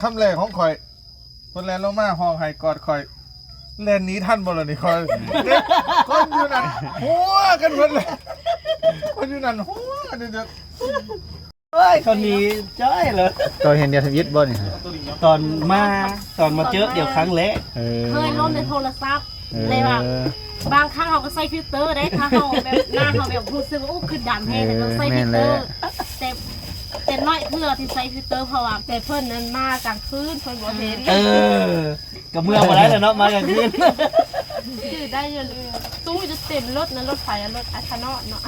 ຄຳແລກຂອງຂ້ອຍ ເພິ່ນແລ່ນລົງມາຮ້ອງໄຫ້ກອດຂ້ອຍ ແລ່ນໜີທັນບໍ່ລະນີ້ຂ້ອຍ ເດັກຄົນຢູ່ນັ້ນຫົວກັນເບິດເລີຍ ຄົນຢູ່ນັ້ນຫົວກັນເບິດ ໂອ້ຍ ເຂົາໜີຈ້ອຍເລີຍ ຕອນເຫັນດຽວທຳອິດບໍ່ນີ້? ຕອນມາ ຕອນມາເຈີດຽວຄັ້ງແລກ ເອີ ເຄີຍລົມໃນໂທລະສັບ ເອີ ແຕ່ວ່າບາງຄັ້ງເຮົາກໍໃສ່ຟິວເຕີເດ້ ຖ້າເຮົາແບບ ໜ້າເຮົາແບບຮູ້ສຶກວ່າ ໂອ້ ຄືດຳແຮງ ເອີ ແລ້ວກໍໃສ່ຟິວເຕີ ແມ່ນແຫຼະ ແຕ່ ແຕ່ໜ້ອຍເທື່ອທີ່ໃສ່ຟິວເຕີ ເພາະວ່າແຕ່ເພິ່ນນັ້ນມາກາງຄືນ ເພິ່ນບໍ່ເຫັນ ເອີ ກໍເມືອບໍ່ໄດ້ແລ້ວເນາະ ມາກາງຄືນ ຈື່ໄດ້ຢູ່ ຕູ້ຈະເຕັມລົດນະ ລົດໄຟ ລົດອາຊານອນເນາະ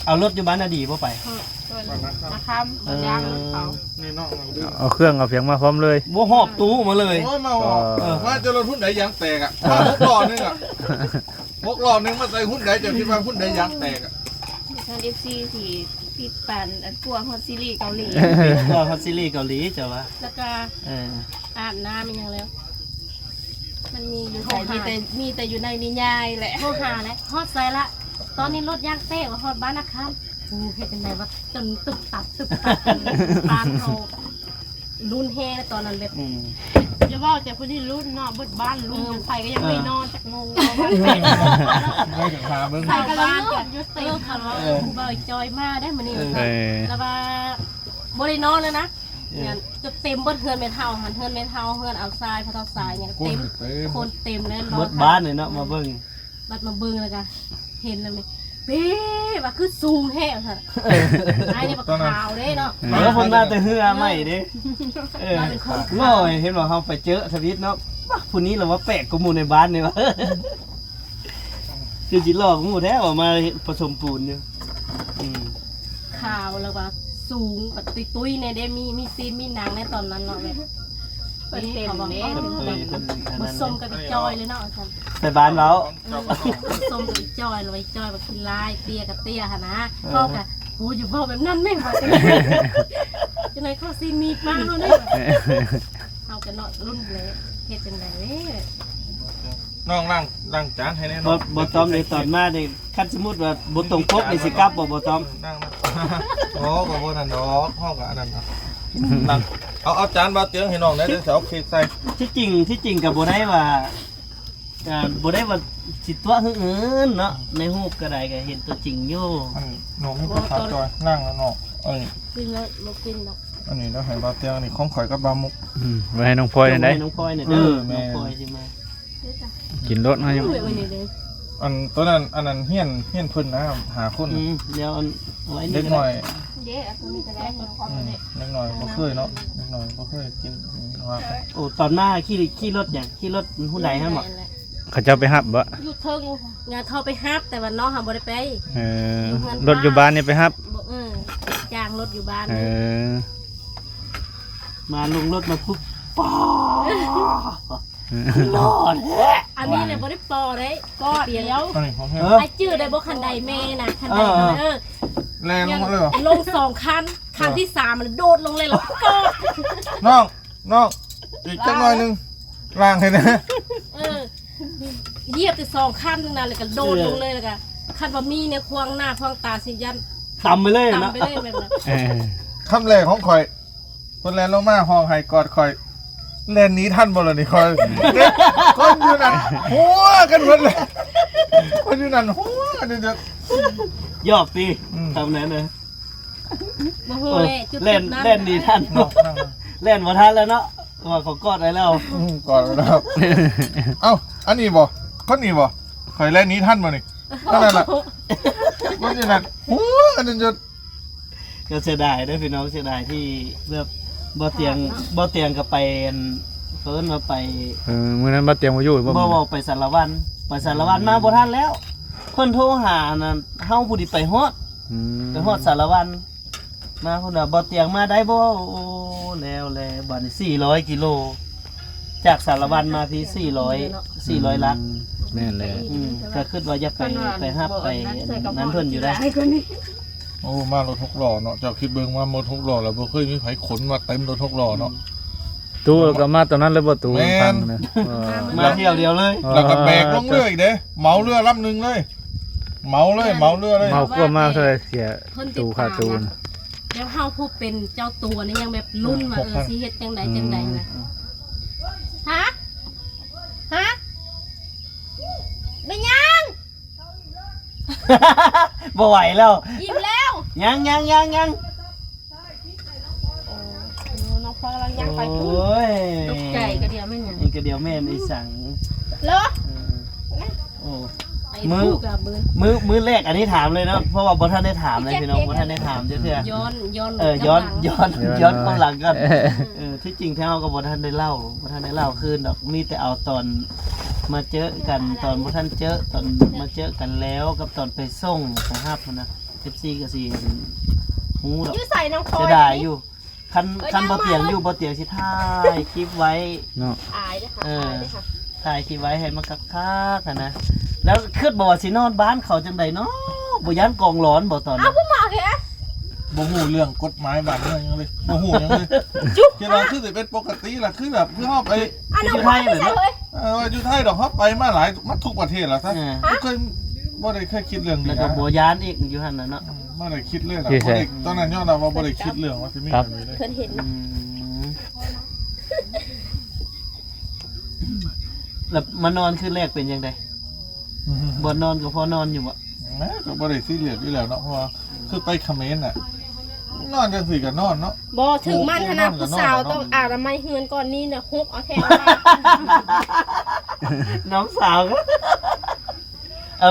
ເອົາລົດຢູ່ບ້ານນາດີບໍ່ໄປ? ເອີ ນາຄຳ ເອີ ເອົາເຄື່ອງເອົາຫຍັງມາພ້ອມເລີຍ ບໍ່ຫອບຕູ້ມາເລີຍ ໂອ້ຍ ມາຫອບ ເອີ ມາຈະລົດຮຸ້ນໃດຢາງແຕກອະ ມາຫົກລໍ້ໜຶ່ງອະ ຫົກລໍ້ໜຶ່ງມາໃສ່ຮຸ້ນໃດ ເຈົ້າຄິດວ່າຮຸ້ນໃດຢາງແຕກອະ? ທ່ານເອັຟຊີທີ່ຕິດປານອັນ ກົວຮອດຊີຣີເກົາຫຼີ ກົວຮອດຊີຣີເກົາຫຼີ ເຈົ້າວ່າ ແລ້ວກະ ເອີ ອາບນ້ຳອີ່ຫຍັງແລ້ວ ມັນມີຢູ່ໃສ? ໂທຫາ ມີແຕ່ ມີແຕ່ຢູ່ໃນນິຍາຍແຫຼະ ໂທຫາແຫຼະ ຮອດໃສລະ? ຕອນນີ້ລົດຢາງແຕກວ່າຮອດບ້ານນາຄຳ ໂອ້ ເຮັດຈັ່ງໃດວະ ຈົນຕຶບຕັບ ຕຶບຕັບ ປານເຮົາລຸ້ນແຮງຕອນນັ້ນແບບ ອືມ ຢ່າເວົ້າແຕ່ຜູ້ນີ້ລຸ້ນເນາະ ເບິດບ້ານລຸ້ນ ເອີ ໃຜກໍຍັງໄດ້ນອນຈັກໂມງ ເອີ ໄປກັນຫາເບິ່ງ ໃຜກໍລຸ້ນຢູ່ເຕັມ ເອີ ເອີ ຜູ້ບ່າວຈອຍມາໄດ້ມື້ນີ້ ເອີ ແລ້ວວ່າບໍ່ໄດ້ນອນເລີຍນະ ເອີ ຈົນເຕັມເບິດເຮືອນແມ່ເຖົ້າຫັ້ນ ເຮືອນແມ່ເຖົ້າ ເຮືອນອາວຊາຍ ພໍ່ເຖົ້າຊາຍຫຍັງເຕັມ ຄົນເຕັມ ຄົນເຕັມແລ້ວ ເບິດບ້ານເລີຍເນາະ ມາເບິ່ງ ບັດມາເບິ່ງແລ້ວກະເຫັນແລ້ວນີ້ ເບ້ ວ່າຄືສູງແທ້ວ່າຊັ້ນ ອ້າຍນີ້ບັກຂາວເດ້ເນາະ ເອີ ເພິ່ນມາແຕ່ເຮືອໃໝ່ເດ້ ເອີ ລອຍເຫັນວ່າເຮົາໄປເຈີທຳອິດເນາະ ວ້າ ຜູ້ນີ້ລະວ່າແປກກວ່າໝູ່ໃນບ້ານນີ້ວ່າ ຄືຊິຫຼໍ່ກວ່າໝູ່ແທ້ວ່າມາປະສົມປູນຢູ່ ອືມ ຂາວແລ້ວວ່າສູງ ບັດຕຸ້ຍໆແນ່ເດ້ ມີ ມີຊີ້ນມີໜັງໃນຕອນນັ້ນເນາະ ແບບ ເພິ່ນເຕັມເດ້ ເພິ່ນ ເພິ່ນ ບໍ່ສົມກັບອີ່ຈອຍເລີຍເນາະວ່າຊັ້ນ ໄທບ້ານເວົ້າ ເອີ ສົມກັບອີ່ຈອຍ ລະວ່າອີ່ຈອຍວ່າຂີ້ລາຍ ເຕ້ຍກໍເຕ້ຍຫັ້ນນະ ເອີ ເຮົາກໍ ໂອ້ຍ ຢ່າເວົ້າແບບນັ້ນແມ່ ວ່າຈັ່ງໃດ ຈັ່ງໃດເຂົາຊິໜີປ້າເຮົາເດ້ ເຮົາກໍເນາະ ລຸ້ນແຫຼະ ເຮັດຈັ່ງໃດເດ້ ນ້ອງລ້າງ ລ້າງຈານໃຫ້ແນ່ ບໍ່ ບໍ່ຕ້ອງເດ້ ຕອນມານີ້ ຄັນສົມມຸດວ່າບໍ່ຕົງປົກນີ້ຊິກັບບໍ່ ບໍ່ຕ້ອງ ນັ່ງ ນັ່ງ ໂອ້ ກໍບໍ່ນັ້ນດອກ ເຮົາກໍອັນນັ້ນນະ ນັ່ງ ເອົາ ເອົາຈານມາຕຽງໃຫ້ນ້ອງແດ່ ດຽວຊິເອົາເຄັກໃສ່ ທີ່ຈິງ ທີ່ຈິງກໍບໍ່ໄດ້ວ່າ ອ່າ ບໍ່ໄດ້ວ່າຊິຕົວະຫຶງເຫີນເນາະ ໃນຮູບກໍໄດ້ ກໍເຫັນຕົວຈິງຢູ່ ອັນນ້ອງມີປະສາດຈອຍ ນັ່ງແລ້ວເນາະ ເອີ ກິນແລ້ວບໍ່ກິນດອກ ອັນນີ້ລະໃຫ້ບ່າວຕຽງ ອັນນີ້ຂອງຂ້ອຍກັບບ່າວມຸກ ອືມ ໄວ້ໃຫ້ນ້ອງພອຍນັ້ນໄດ໋ ນ້ອງພອຍນີ້ ເອີ ແມ່ນ ນ້ອງພອຍຊິມາ ກິນໂລດ ເຮົາຍັງ ອັນໂຕນັ້ນ ອັນນັ້ນຮຽນ ຮຽນເພິ່ນນະ ຫ້າຄົນ ອືມ ດຽວອັນ ເດັກນ້ອຍ ເດ້ ເອົາໂຕນີ້ກໍໄດ້ ອືມ ເດັກນ້ອຍບໍ່ເຄີຍເນາະ ເດັກນ້ອຍບໍ່ເຄີຍກິນ ວ່າໄປ ໂອ້ ຕອນມາຂີ່ ຂີ່ລົດຫຍັງ ຂີ່ລົດຮຸ້ນໃດຫັ້ນບໍ? ເຂົາເຈົ້າໄປຮັບບໍ? ຢູ່ເທິງ ຍາເຂົ້າໄປຮັບ ແຕ່ວ່ານ້ອງຫາບໍ່ໄດ້ໄປ ເອີ ຢູ່ເຮືອນ ລົດຢູ່ບ້ານນີ້ໄປຮັບ ບໍ່ ເອີ ຈ້າງລົດຢູ່ບ້ານ ເອີ ມາລົງລົດມາປຸບ ປ້າ ຫຼໍ່ແທ້ ອັນນີ້ແຫຼະບໍ່ໄດ້ປໍໄດ້ ກໍດຽວ ອັນນີ້ຂອງແທ້ ອ້າຍຈື່ໄດ້ບໍ່ ຄັນໄດແມ່ນະ ຄັນໄດ ເອີ ເອີ ແລ່ນລົງມາເລີຍ ລົງສອງຄັນ ຄັນທີສາມມັນໂດດລົງເລີຍ ແລ້ວກໍ ນ້ອງ ນ້ອງ ອີກຈັກໜ້ອຍໜຶ່ງ ລ້າງໃຫ້ແດ່ ເອີ ຢຽບແຕ່ສອງຄັນນັ້ນ ແລ້ວກໍໂດດລົງເລີຍ ແລ້ວກໍຄັນວ່າມີແນວຂວາງໜ້າຂວາງຕາຊິຢ້ານ ຕຳໄປເລີຍ ຕຳໄປເລີຍແບບນັ້ນ ເອີ ຄຳແລກຂອງຂ້ອຍ ເພິ່ນແລ່ນລົງມາຮ້ອງໄຫ້ກອດຂ້ອຍ ແລ່ນໜີທັນບໍ່ລະນີ້ຂ້ອຍ ເດັກຄົນຢູ່ນັ້ນຫົວກັນເບິດເລີຍ ຄົນຢູ່ນັ້ນຫົວກັນເບິດ ຢອກຕິ ອືມ ຕຳນັ້ນນະ ບໍ່ຮູ້ແຫຼະ ຈຸດ ແລ່ນ ແລ່ນໜີທັນ ເນາະ ແລ່ນບໍ່ທັນແລ້ວເນາະ ເພາະວ່າເຂົາກອດໄວ້ແລ້ວ ອືມ ກອດໄວ້ແລ້ວ ເອົ້າ ອັນນີ້ບໍ່ ຄົນນີ້ບໍ່ ຂ້ອຍແລ່ນໜີທັນບໍ່ນີ້ ນັ້ນລະ ຄົນຢູ່ນັ້ນ ໂອ້ຍ ອັນນັ້ນຈຸດ ກໍເສຍດາຍເດີ້ພີ່ນ້ອງ ເສຍດາຍທີ່ແບບບໍ່ຕຽງ ບໍ່ຕຽງກໍໄປ ອັນ ເພິ່ນວ່າໄປ ເອີ ມື້ນັ້ນບໍ່ຕຽງບໍ່ຢູ່ບໍ່ ບໍ່ ບໍ່ ໄປສາລະວັນ ໄປສາລະວັນມາບໍ່ທັນແລ້ວ ເພິ່ນໂທຫາ ອັນນັ້ນ ເຮົາຜູ້ທີ່ໄປຮອດ ອືມ ໄປຮອດສາລະວັນ ມາພຸ້ນນະ ບໍ່ຕຽງມາໄດ້ບໍ່? ໂອ້ ແລ້ວແຫຼະ ບາດນີ້ສີ່ຮ້ອຍກິໂລ ຈາກສາລະວັນມາພີ້ສີ່ຮ້ອຍ ສີ່ຮ້ອຍຫຼັກ ອືມ ແມ່ນແຫຼະ ອືມ ກໍຄິດວ່າຢາກໄປ ໄປຮັບໄປອັນນັ້ນເພິ່ນຢູ່ໄດ໋ ໂອ້ ມາລົດຫົກລໍ້ເນາະ ເຈົ້າຄິດເບິ່ງ ມາລົດຫົກລໍ້ແລ້ວ ບໍ່ເຄີຍມີໃຜຂົນມາເຕັມລົດຫົກລໍ້ເນາະ ອືມ ຕູ້ກໍມາຕອນນັ້ນເລີຍບໍ່? ຕູ້ ແມ່ນ ເອີ ມາທ່ຽວດຽວເລີຍ ແລ້ວກໍແບກລົງເຮືອອີກເດ້ ເໝົາເຮືອລຳໜຶ່ງເລີຍ ເໝົາເລີຍ ເໝົາເຮືອເລີຍ ເໝົາກວ່າມາເທົ່າໃດ ເສຍຕູ້ຄ່າຕູ້ນະ ແລ້ວເຮົາຜູ້ເປັນເຈົ້າຕົວນີ້ຍັງແບບລຸ້ນວ່າ ເອີ ຊິເຮັດຈັ່ງໃດຈັ່ງໃດນະ. ຮະ? ຮະ? ແມ່ນຫຍັງ? ບໍ່ໄຫວແລ້ວ ອີ່ມແລ້ວ. ຍັງໆໆໆ ໂອ້ ນ້ອງພອນກຳລັງຍ່າງໄປພຸ້ນ. ໂອ້ຍ ຕົກໃຈກະດຽວແມ່ນຫຍັງ? ນີ້ກະດຽວແມ່ນອີ່ສັງເລີ? ເອີ ໂອ້ ໄປ ມື້ ມື້ ມື້ແລກອັນນີ້ຖາມເລີຍເນາະ ເພາະວ່າບໍ່ທັນໄດ້ຖາມເລີຍພີ່ນ້ອງ ບໍ່ທັນໄດ້ຖາມຈັກເທື່ອ. ຍ້ອນ ຍ້ອນ ເອີ ຍ້ອນ ກຳລັງ ຍ້ອນ ຍ້ອນ ຍ້ອນກຳລັງກ່ອນ. ເອີ ທີ່ຈິງແທ້ເຮົາກໍບໍ່ທັນໄດ້ເລົ່າ ບໍ່ທັນໄດ້ເລົ່າຄືນດອກ ມີແຕ່ເອົາຕອນມາເຈີກັນ ຕອນບໍ່ທັນເຈີ ຕອນມາເຈີກັນແລ້ວ ກັບຕອນໄປສົ່ງໄປຮັບຫັ້ນນະ. ເອັຟຊີກໍຊິຮູ້ດອກ. ຢູ່ໃສນ້ອງພອນ? ເສຍດາຍຢູ່. ຄັນ ເອີ ຄັນບໍ່ຕຽງຢູ່ ບໍ່ຕຽງຊິຖ່າຍຄລິບໄວ້ເນາະ. ອາຍເດ້ອ ເອີ ອາຍເດ້ອ ຖ່າຍຄລິບໄວ້ໃຫ້ມັນຄັກໆຫັ້ນນະ. ແລ້ວຄິດບໍ່ວ່າຊິນອນບ້ານເຂົາຈັ່ງໃດເນາະ? ບໍ່ຢ້ານກອງຫຼອນບໍ່ຕອນນັ້ນ? ເອົາ ບໍ່ມາແທ້ ບໍ່ຮູ້ເລື່ອງກົດໝາຍບ້ານເມືອງຫຍັງເລີຍ ບໍ່ຮູ້ຫຍັງເລີຍ. ຄິດວ່າຄືຊິເປັນປົກກະຕິລະ ຄືແບບ ຄືເຮົາໄປ ຢູ່ໄທແຫຼະເນາະ. ເອີ ຢູ່ໄທດອກ ເຮົາໄປມາຫຼາຍ ມາທຸກປະເທດລະຊະ. ບໍ່ເຄີຍ ບໍ່ໄດ້ເຄີຍຄິດເລື່ອງນີ້ ແລ້ວກໍບໍ່ຢ້ານອີກຢູ່ຫັ້ນນະເນາະ. ອືມ ບໍ່ໄດ້ຄິດເລີຍລະ. ຢູ່ໃສ? ບໍ່ໄດ້ ຕອນນັ້ນຍອມຮັບວ່າບໍ່ໄດ້ຄິດເລື່ອງວ່າຊິມີແບບນີ້ເລີຍ. ອືມ ແລ້ວມານອນຄືນແລກເປັນຈັ່ງໃດ? ບ່ອນນອນກໍພໍນອນຢູ່ບໍ່? ແມ່ນ ກໍບໍ່ໄດ້ຊີຣຽສຢູ່ແລ້ວເນາະ ເພາະວ່າຄືໄປຂະເໝນນະ ນອນຈັ່ງຊີ້ກໍນອນເນາະ. ບໍ່ ຖືກມັນຫັ້ນນະ ຜູ້ສາວຕ້ອງອະນາໄມເຮືອນກ່ອນນີ້ນະ ຫົກເອົາແທ້. ນ້ອງສາວ ເອີ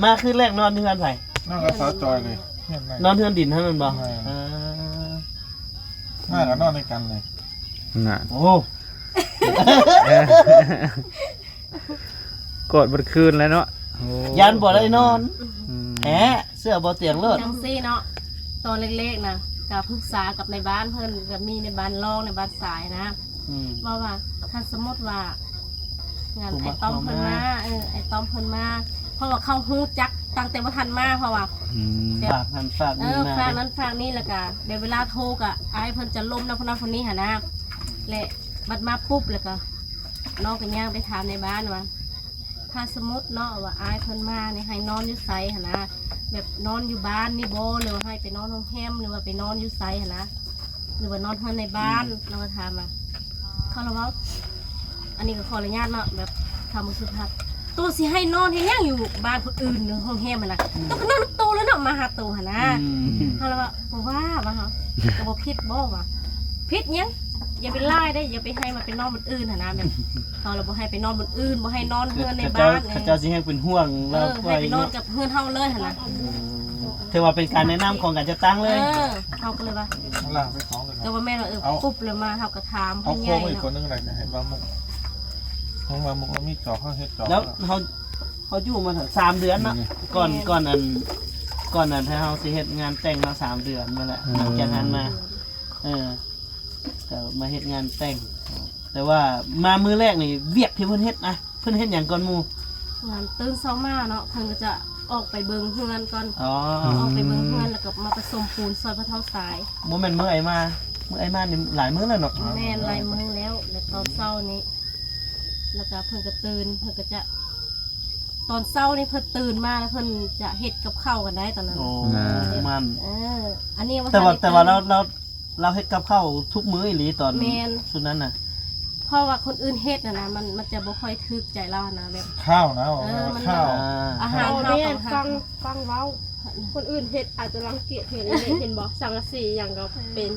ມາຄືນແລກນອນເຮືອນໃຜ? ນອນກັບສາວຈອຍເລີຍ ນອນເຮືອນດິນຫັ້ນແມ່ນບໍ່? ເອີ ມາກໍນອນນຳກັນເລີຍ. ນະ ໂອ້ ກອດເບິດຄືນແລ້ວເນາະ. ໂອ້ ຢ້ານບໍ່ໄດ້ນອນ. ອືມ ແອ ເຊື່ອບໍ່ຕຽງໂລດ. ຈັ່ງຊີ້ເນາະ ຕອນເລັກໆນະ ກໍປຶກສາກັບໃນບ້ານເພິ່ນ ກໍມີໃນບ້ານລອງ ໃນບ້ານຊາຍນະ. ອືມ ເວົ້າວ່າ ຄັນສົມມຸດວ່າ ງານອ້າຍຕ້ອມເພິ່ນມາ ເອີ ອ້າຍຕ້ອມເພິ່ນມາ ເພາະວ່າເຂົາຮູ້ຈັກຕັ້ງແຕ່ບໍ່ທັນມາ ເພາະວ່າ ອືມ ແບບ ຝາກນັ້ນຝາກນີ້ ເອີ ມາ ຝາກນັ້ນຝາກນີ້ ແລ້ວກະແບບເວລາໂທກະອ້າຍເພິ່ນຈະລົມນຳຄົນນັ້ນຄົນນີ້ຫັ້ນນະ. ແລະ ບັດມາປຸບ ແລ້ວກະນ້ອງກະຍ່າງໄປຖາມໃນບ້ານວ່າ ຖ້າສົມມຸດເນາະ ວ່າອ້າຍເພິ່ນມານີ້ ໃຫ້ນອນຢູ່ໃສຫັ້ນນະ ແບບນອນຢູ່ບ້ານນີ້ບໍ່ ຫຼືວ່າໃຫ້ໄປນອນໂຮງແຮມ ຫຼືວ່າໄປນອນຢູ່ໃສຫັ້ນນະ ຫຼືວ່ານອນເຮືອນໃນບ້ານ. ອືມ ນ້ອງກໍຖາມວ່າ ເຂົາລະເວົ້າ ອັນນີ້ກໍຂໍອະນຸຍາດເນາະ ແບບຄຳບໍ່ສຸພາບ ໂຕຊິໃຫ້ນອນເຮັດຫຍັງຢູ່ບ້ານຄົນອື່ນ ໂຮງແຮມຫັ້ນນະ ອືມ ໂຕກໍນອນນຳໂຕແລ້ວເນາະ ມາຫາໂຕຫັ້ນນະ. ອືມ ເຮົາລະວ່າ ບໍ່ວ່າ ວ່າເຮົາກໍບໍ່ຜິດບໍ່ ວ່າຜິດຫຍັງ ຢ່າໄປຫຼາຍເດ້ ຢ່າໄປໃຫ້ມັນໄປນອນບ່ອນອື່ນຫັ້ນນະ ແບບ ເຮົາລະບໍ່ໃຫ້ໄປນອນບ່ອນອື່ນ ບໍ່ໃຫ້ນອນເຮືອນໃນບ້ານ. ເຂົາເຈົ້າ ເຂົາເຈົ້າຊິໃຫ້ເປັນຫ່ວງ ເອີ ລາວ ໃຫ້ໄປນອນກັບເຮືອນເຮົາເລີຍຫັ້ນນະ. ອືມ ຖືວ່າເປັນການແນະນຳຂອງການຈັດຕັ້ງເລີຍ. ເອີ ເຮົາກໍເລີຍວ່າ ລ້າງໄປສອງເລີຍ ກໍບໍ່ແມ່ນວ່າ ເອີ ປຸບແລ້ວມາເຮົາກໍຖາມ ເອົາໂຄງໄວ້ຄົນໜຶ່ງກໍໄດ້ ໃຫ້ບ່າວມຸກ ຂອງບ່າວມຸກເຮົາມີຈອກ ເຮົາເຮັດຈອກ. ແລ້ວເຮົາ ເຮົາຢູ່ມາສາມເດືອນເນາະ ອືມ ກ່ອນ ກ່ອນອັນ ກ່ອນອັນທີ່ເຮົາຊິເຮັດງານແຕ່ງເນາະ ສາມເດືອນມາແລ້ວ. ອືມ ຫຼັງຈາກນັ້ນມາ ເອີ ກໍມາເຮັດງານແຕ່ງ ແຕ່ວ່າມາມື້ແລກນີ້ ວຽກທີ່ເພິ່ນເຮັດນະ ເພິ່ນເຮັດຫຍັງກ່ອນໝູ່? ງານຕື່ນເຊົ້າມາເນາະ ເພິ່ນກໍຈະອອກໄປເບິ່ງເຮືອນກ່ອນ. ອໍ ອອກໄປເບິ່ງເຮືອນ ແລ້ວກໍມາປະສົມປູນຊ່ອຍພໍ່ເຖົ້າຊາຍ. ບໍ່ແມ່ນມື້ອ້າຍມາ ມື້ອ້າຍມານີ້ຫຼາຍມື້ແລ້ວເນາະ. ແມ່ນ ຫຼາຍມື້ແລ້ວ ແລ້ວຕອນເຊົ້ານີ້ ແລ້ວກໍເພິ່ນກໍຕື່ນ ເພິ່ນກໍຈະ ຕອນເຊົ້ານີ້ເພິ່ນຕື່ນມາແລ້ວເພິ່ນຈະເຮັດກັບເຂົ້າກັນໄດ້ຕອນນັ້ນ. ໂອ້ ແມ່ນ ເອີ ອັນນີ້ວ່າ ແຕ່ວ່າ ແຕ່ວ່າລາວ ລາວ ລາວເຮັດກັບເຂົ້າທຸກມື້ອີ່ຫຼີຕອນ ແມ່ນ ຊຸດນັ້ນນະ ເພາະວ່າຄົນອື່ນເຮັດຫັ້ນນະ ມັນ ມັນຈະບໍ່ຄ່ອຍຖືກໃຈລາວຫັ້ນນະ ແບບ ຄາວນະ ເອີ ມັນ ຄາວ ອາຫານເຮົາຕ້ອງຮັກ ຟັງ ຟັງເວົ້າ ຄົນອື່ນເຮັດອາດຈະລັງກຽດ ເຫັນ ເຫັນບໍ່ ສັງກະສີຫຍັງກໍເປັນ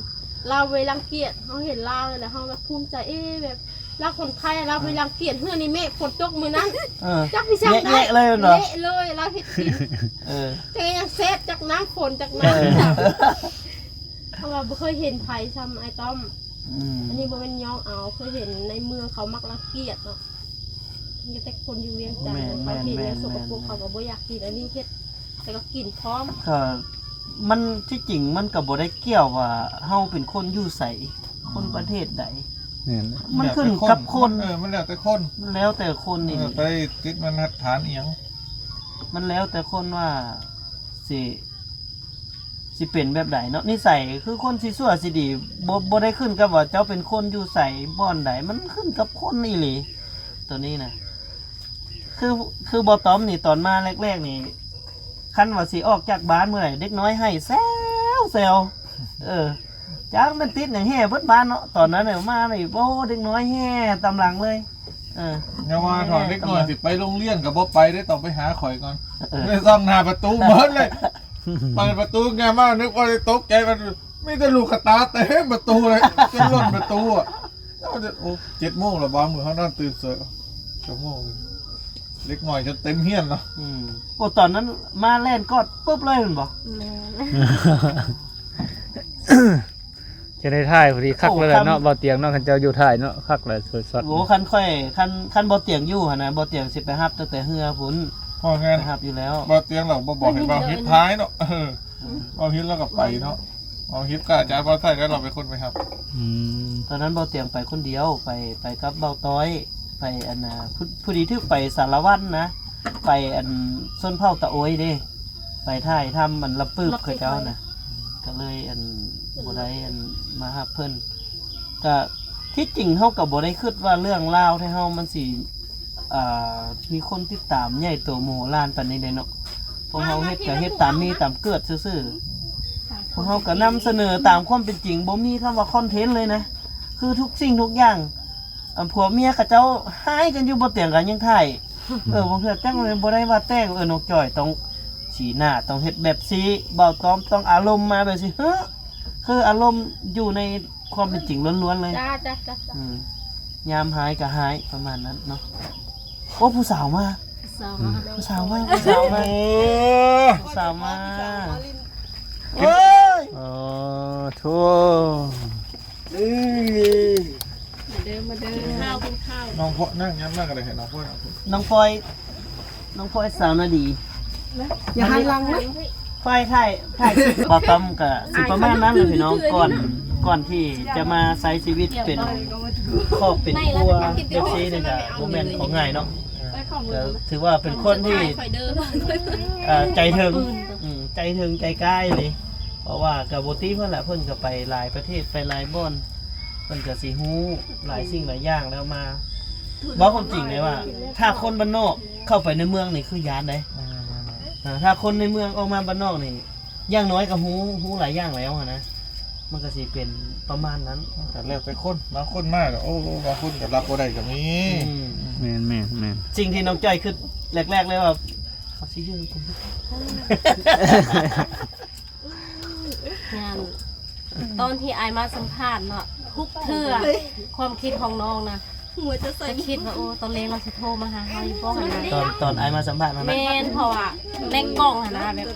ລາວໄປລັງກຽດ ເຮົາເຫັນລາວແລ້ວເຮົາແບບພູມໃຈ ເອ ແບບ ລາວຄົນໄທ ລາວໄປລັງກຽດເຮືອນນີ້ ເມກຝົນຕົກມື້ນັ້ນ ເອີ ຈັກໄປຊ່າງໃດ ເລະເລີຍແມ່ນບໍ່? ເລະເລີຍ ລາວເຮັດກິນ ເອີ ແຕ່ກໍຍັງແຊບ ຈັກນ້ຳຝົນ ຈັກນ້ຳ ເອີ ເພາະວ່າບໍ່ເຄີຍເຫັນໃຜຊ່ຳອ້າຍຕ້ອມ. ອືມ ອັນນີ້ບໍ່ແມ່ນຍ້ອງເອົາ ເຄີຍເຫັນໃນເມືອງເຂົາມັກລັງກຽດເນາະ ມີແຕ່ຄົນຢູ່ວຽງຈັນ ແມ່ນ ເຂົາເຫັນຫຍັງ ແມ່ນ ສົກກະປົກ ແມ່ນ ເຂົາກໍບໍ່ຢາກກິນ ອັນນີ້ເຮັດ ແລ້ວກໍກິນພ້ອມ. ກໍມັນ ທີ່ຈິງມັນກໍບໍ່ໄດ້ກ່ຽວວ່າເຮົາເປັນຄົນຢູ່ໃສ ອືມ ຄົນປະເທດໃດ ແມ່ນ ມັນຂຶ້ນກັບຄົນ ເອີ ມັນແລ້ວແຕ່ຄົນ ແລ້ວແຕ່ຄົນນີ້ ເອີ ໄປຕິດບັນທັດຖານອີ່ຫຍັງ ມັນແລ້ວແຕ່ຄົນວ່າຊິ ຊິເປັນແບບໃດເນາະ ນິໄສຄືຄົນຊິຊົ່ວຊິດີ ບໍ່ ບໍ່ໄດ້ຂຶ້ນກັບວ່າເຈົ້າເປັນຄົນຢູ່ໃສ ບ່ອນໃດ ມັນຂຶ້ນກັບຄົນອີ່ຫຼີ ໂຕນີ້ນະ. ຄື ຄືບໍ່ຕ້ອມນີ້ ຕອນມາແລກໆນີ້ ຄັນວ່າຊິອອກຈາກບ້ານມື້ໃດ ເດັກນ້ອຍໄຫ້ແຊວໆ ເອີ ຈັກແມ່ນຕິດຫຍັງແຫ່ເບິດບ້ານເນາະ ຕອນນັ້ນນະ ມານີ້ ໂອ້ ເດັກນ້ອຍແຫ່ຕາມຫຼັງເລີຍ. ເອີ ຢ່າວ່າເຖາະ ເດັກນ້ອຍຊິໄປໂຮງຮຽນກໍບໍ່ໄປເດ້ ຕ້ອງໄປຫາຂ້ອຍກ່ອນ. ເອີ ໄປສ່ອງໜ້າປະຕູເບິດເລີຍ ເປີດປະຕູແງ່ມາ ນຶກວ່າຊິຕົກໃຈ ມັນມີແຕ່ລູກກະຕາເຕັມປະຕູເລີຍ ຈົນລົ້ນປະຕູອະ. ໂອ້ ເຈັດໂມງແລ້ວ ບາງມື້ເຮົານອນຕື່ນສວຍ ເຈັດໂມງ ເດັກນ້ອຍຈົນເຕັມຮຽນເນາະ. ອືມ ໂອ້ ຕອນນັ້ນມາແລ່ນກອດປຶບເລີຍແມ່ນບໍ່? ແມ່ນ ຈະໄດ້ຖ່າຍພໍດີຄັກເລີຍເນາະ ໂອ້ ຄັນ ບ່າວຕຽງເນາະ ຄັນເຈົ້າຢູ່ຖ່າຍເນາະ ຄັກເລີຍ ສວຍຊັດ. ໂອ້ ຄັນຂ້ອຍ ຄັນ ຄັນບ່າວຕຽງຢູ່ຫັ້ນນະ ບ່າວຕຽງຊິໄປຮັບຕັ້ງແຕ່ເຮືອພຸ້ນ ພໍແມ່ນ ໄປຮັບຢູ່ແລ້ວ. ບ່າວຕຽງລາວບໍ່ບອກໃຫ້ບ່າວຮິດຖ່າຍເນາະ ເອີ ອືມ ບ່າວຣິດລາວກໍໄປເນາະ ບ່າວຣິດກັບອາຈານພອນໄຊ ແລ້ວລາວເປັນຄົນໄປຮັບ. ອືມ ຕອນນັ້ນບ່າວຕຽງໄປຄົນດຽວ ໄປ ໄປກັບບ່າວຕ້ອຍ ໄປອັນນ່າ ພໍ ພໍດີຖືກໄປສາລະວັນນະ ໄປອັນຊົນເຜົ່າຕາໂອຍເດ້ ໄປຖ່າຍທຳອັນລຳປຶບເຂົາເຈົ້ານະ ກໍເລີຍອັນບໍ່ໄດ້ອັນມາຮັບເພິ່ນ. ກະທີ່ຈິງເຮົາກໍບໍ່ໄດ້ຄິດວ່າເລື່ອງລາວໄທເຮົາມັນຊິ ອ່າ ມີຄົນຕິດຕາມໃຫຍ່ໂຕມະໂຫລານປານນີ້ເດ້ເນາະ. ພວກເຮົາເຮັດກໍເຮັດຕາມມີຕາມເກີດຊື່ໆ ພວກເຮົາກໍນຳສະເໜີຕາມຄວາມເປັນຈິງ ບໍ່ມີຄຳວ່າຄອນເທັນເລີຍນະ ຄືທຸກສິ່ງທຸກຢ່າງ ອັນຜົວເມຍເຂົາເຈົ້າຮ້າຍກັນຢູ່ ບ່າວຕຽງກໍຍັງຖ່າຍ. ເອີ ບາງເທື່ອຈັ່ງບໍ່ໄດ້ວ່າແຕ່ງ ເອີ ນ້ອງຈ້ອຍຕ້ອງສີໜ້າ ຕ້ອງເຮັດແບບຊີ້ ບ່າວຕ້ອມຕ້ອງອາລົມມາແບບຊີ້ ເຮີ້ ຄືອາລົມຢູ່ໃນຄວາມເປັນຈິງລ້ວນໆເລີຍ. ຈ້າ ຈ້າ ຈ້າ ອືມ ຍາມຮ້າຍກໍຮ້າຍ ປະມານນັ້ນເນາະ. ໂອ້ ຜູ້ສາວມາ ຜູ້ສາວມາ ຜູ້ສາວມາ ຜູ້ສາວມາ ໂອ້ ຜູ້ສາວມາ ໂອ້ຍ ອໍ ໂທ້ ເອີ ມາເດີ ມາເດີ ກິນຂ້າວ ກິນຂ້າວ. ນ້ອງພອຍ ນັ່ງຍາມນັ້ນກໍໄດ້ ໃຫ້ນ້ອງພອຍເອົາ ນ້ອງພອຍ ນ້ອງພອຍສາວໜ້າດີ ຢ່າຫັນຫຼັງນະ ພອຍຖ່າຍ ຖ່າຍ ບ່າວຕ້ອມກໍຊິປະມານນັ້ນແຫຼະພີ່ນ້ອງ ກ່ອນ ກ່ອນທີ່ຈະມາໃຊ້ຊີວິດເປັນຄອບເປັນຄົວແບບຊີ້ນີ້ກໍບໍ່ແມ່ນຂອງງ່າຍເນາະ. ກໍຖືວ່າເປັນຄົນທີ່ ເອີ ໃຈເຖິງ ອືມ ໃຈເຖິງໃຈກ້າອີ່ຫຼີ ເພາະວ່າກໍບໍ່ຕິເພິ່ນລະ ເພິ່ນກໍໄປຫຼາຍປະເທດ ໄປຫຼາຍບ່ອນ ເພິ່ນກໍຊິຮູ້ຫຼາຍສິ່ງຫຼາຍຢ່າງແລ້ວມາ. ເວົ້າຄວາມຈິງເລີຍວ່າ ຖ້າຄົນບ້ານນອກເຂົ້າໄປໃນເມືອງນີ້ຄືຢ້ານເດ້ ອືມ ເອີ ຖ້າຄົນໃນເມືອງອອກມາບ້ານນອກນີ້ ຢ່າງໜ້ອຍກໍຮູ້ ຮູ້ຫຼາຍຢ່າງແລ້ວຫັ້ນນະ ມັນກໍຊິເປັນປະມານນັ້ນ. ກໍແລ້ວແຕ່ຄົນ ບາງຄົນມາກໍ ໂອ້ ບາງຄົນກໍຮັບບໍ່ໄດ້ກໍມີ. ອືມ ແມ່ນໆໆ ສິ່ງທີ່ນ້ອງຈ້ອຍຄິດແລກໆເລີຍວ່າ ເຂົາຊິເຮັດຫຍັງກັນ ງານ ຕອນທີ່ອ້າຍມາສຳພາດເນາະ ທຸກເທື່ອ ຄວາມຄິດຂອງນ້ອງນະ ຫົວຈະສັ່ນ ຈະຄິດວ່າ ໂອ້ ຕອນແລງລາວຊິໂທມາຫາເຮົາຢູ່ບໍ່ຫັ້ນນະ ຕອນ ຕອນອ້າຍມາສຳພາດຫັ້ນນະ ແມ່ນ ເພາະວ່າໃນກ້ອງຫັ້ນນະ ແບບ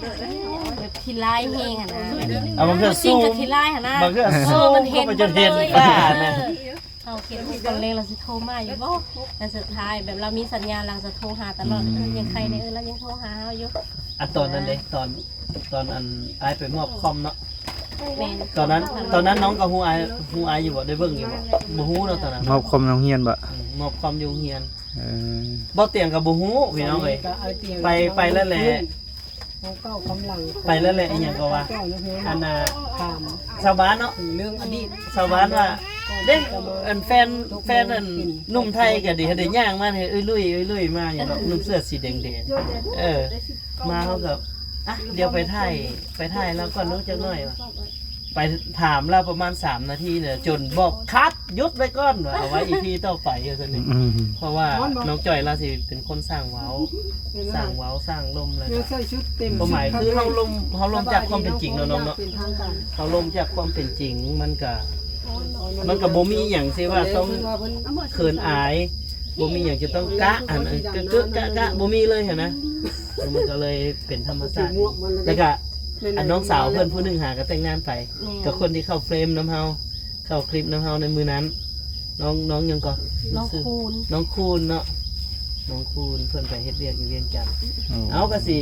ແບບຂີ້ຮ້າຍແຮງຫັ້ນນະ ເອົາ ບາງເທື່ອ ເຮົາຊິງກໍຂີ້ຮ້າຍຫັ້ນນະ ບາງເທື່ອ ເອີ ມັນເຫັນ ເຮົາຄິດວ່າຕອນແລງລາວຊິໂທມາຢູ່ບໍ່ ແຕ່ສຸດທ້າຍແບບລາວມີສັນຍານ ລາວຈະໂທຫາຕະຫຼອດ ອືມ ຍັງໄຄແດ່ ເອີ ລາວຍັງໂທຫາເຮົາຢູ່. ອັນຕອນນັ້ນເດ້ ຕອນ ຕອນອັນອ້າຍໄປມອບຄອມເນາະ ແມ່ນ ຕອນນັ້ນ ຕອນນັ້ນນ້ອງກໍຮູ້ອ້າຍ ຮູ້ອ້າຍຢູ່ບໍ່ ໄດ້ເບິ່ງຢູ່ບໍ່ ບໍ່ຮູ້ເນາະຕອນນັ້ນ ມອບຄອມໂຮງຮຽນບໍ່ ອືມ ມອບຄອມຢູ່ໂຮງຮຽນ ເອີ ບໍ່ຕຽງກໍບໍ່ຮູ້ພີ່ນ້ອງເອີຍ ໄປ ໄປແລ້ວແຫຼະ ຂອງເກົ່າກຳລັງ ໄປແລ້ວແຫຼະ ອີ່ຫຍັງກໍວ່າ ອັນນ່າ ຖາມ ຊາວບ້ານເນາະ ເລື່ອງອະດີດ ຊາວບ້ານວ່າ ເດ້ ອັນແຟນ ແຟນອັນໜຸ່ມໄທກໍດີ ໄດ້ຍ່າງມາໃຫ້ເອື້ອຍລຸຍ ເອື້ອຍລຸຍມາຫຍັງດອກ ນຸ່ງເສື້ອສີແດງໆ ເອີ ມາເຮົາກໍ ອ່ະ ດຽວໄປຖ່າຍ ໄປຖ່າຍລາວກ່ອນເນາະຈັກໜ້ອຍວ່າ ໄປຖາມລາວປະມານສາມນາທີເນາະ ຈົນບອກຄັດ ຢຸດໄວ້ກ່ອນວ່າ ເອົາໄວ້ອີພີຕໍ່ໄປວ່າຊັ້ນນີ້ ອືມ ເພາະວ່ານ້ອງຈ້ອຍລາວຊິເປັນຄົນສ້າງເວົ້າ ສ້າງເວົ້າສ້າງລົມ ແລ້ວກໍຄວາມໝາຍຄືເຮົາລົມ ເຮົາລົມຈາກຄວາມເປັນຈິງເນາະນ້ອງເນາະ ເຮົາລົມຈາກຄວາມເປັນຈິງ ມັນກະ ມັນກະບໍ່ມີຫຍັງຊິວ່າຕ້ອງເຂີນອາຍ ບໍ່ມີຫຍັງຈະຕ້ອງກະ ອັນ ກະ ກະ ກະ ກະ ບໍ່ມີເລີຍຫັ້ນນະ ມັນກໍເລີຍເປັນທຳມະຊາດ ແລ້ວກະ ອັນນ້ອງສາວເພິ່ນຜູ້ໜຶ່ງຫາກໍແຕ່ງງານໄປ ແມ່ນ ກັບຄົນທີ່ເຂົ້າເຟຣມນຳເຮົາ ເຂົ້າຄລິບນຳເຮົາໃນມື້ນັ້ນ ນ້ອງ ນ້ອງຫຍັງກໍ? ນ້ອງຄູນ ນ້ອງຄູນເນາະ ນ້ອງຄູນເພິ່ນໄປເຮັດວຽກຢູ່ວຽງຈັນ ໂອ້ ເອົາ ກໍຊິ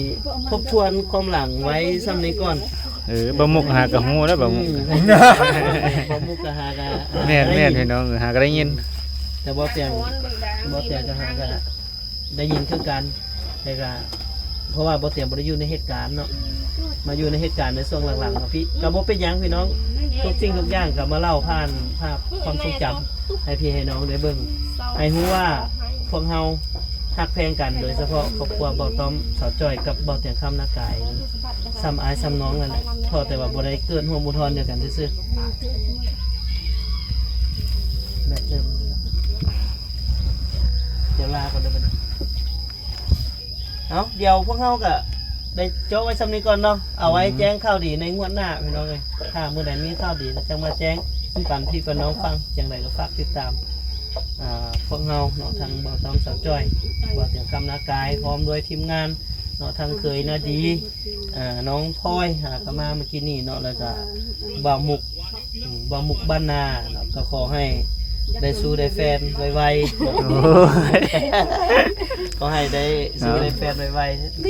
ທົບທວນຄວາມຫຼັງໄວ້ສ່ຳນີ້ກ່ອນ ເອີ ບ່າວມຸກຫາກໍຮູ້ແລ້ວ ບ່າວມຸກ ອືມ ບ່າວມຸກກໍຫາກໍ ແມ່ນໆ ພີ່ນ້ອງ ຫາກໍໄດ້ຍິນ ແຕ່ບໍ່ຕຽງ ບໍ່ຕຽງກໍຫາກໍໄດ້ຍິນຄືກັນ ແຕ່ກະ ເພາະວ່າບໍ່ຕຽງບໍ່ໄດ້ຢູ່ໃນເຫດການເນາະ ມາຢູ່ໃນເຫດການໃນຊ່ວງຫຼັງໆເນາະພີ່ ກະບໍ່ເປັນຫຍັງພີ່ນ້ອງ ທຸກສິ່ງທຸກຢ່າງກະມາເລົ່າຜ່ານພາບຄວາມຊົງຈຳໃຫ້ພີ່ໃຫ້ນ້ອງໄດ້ເບິ່ງ ໃຫ້ຮູ້ວ່າພວກເຮົາ ຮັກແພງກັນ ໂດຍສະເພາະຄອບຄົວເບົາຕ້ອມ ສາວຈ້ອຍ ກັບເບົາຕຽງຄຳ ນາກາຍ ສ່ຳອ້າຍສ່ຳນ້ອງນັ້ນແຫຼະ ເພາະແຕ່ວ່າບໍ່ໄດ້ເກີດຮ່ວມອຸທອນດຽວກັນຊື່ໆ ແບບເດີມ ດຽວລາກ່ອນເດີບັດນີ້ ເອົາ ດຽວພວກເຮົາກະໄດ້ເຈາະໄວ້ສ່ຳນີ້ກ່ອນເນາະ ເອົາໄວ້ແຈ້ງຂ່າວດີໃນງວດໜ້າພີ່ນ້ອງເອີຍ ຖ້າມື້ໃດມີຂ່າວດີແລ້ວຈັ່ງມາແຈ້ງປັນພີ່ປັນນ້ອງຟັງ ຈັ່ງໃດກໍຝາກຕິດຕາມ ອ່າ ພວກເຮົາເນາະ ທັງເບົາຕ້ອມ ສາວຈ້ອຍ ເບົາຕຽງຄຳ ນາກາຍ ພ້ອມດ້ວຍທີມງານເນາະ ທັງເຄີຍນາດີ ອ່າ ນ້ອງພອຍ ຫາກໍມາເມື່ອກີ້ນີ້ເນາະ ແລ້ວກໍບ່າວມຸກ ອືມ ບ່າວມຸກບ້ານນາເນາະ ກໍຂໍໃຫ້ໄດ້ຊູ້ໄດ້ແຟນໄວໆ ໂອ້ຍ ຂໍໃຫ້ໄດ້ຊູ້ໄດ້ແຟນໄວໆ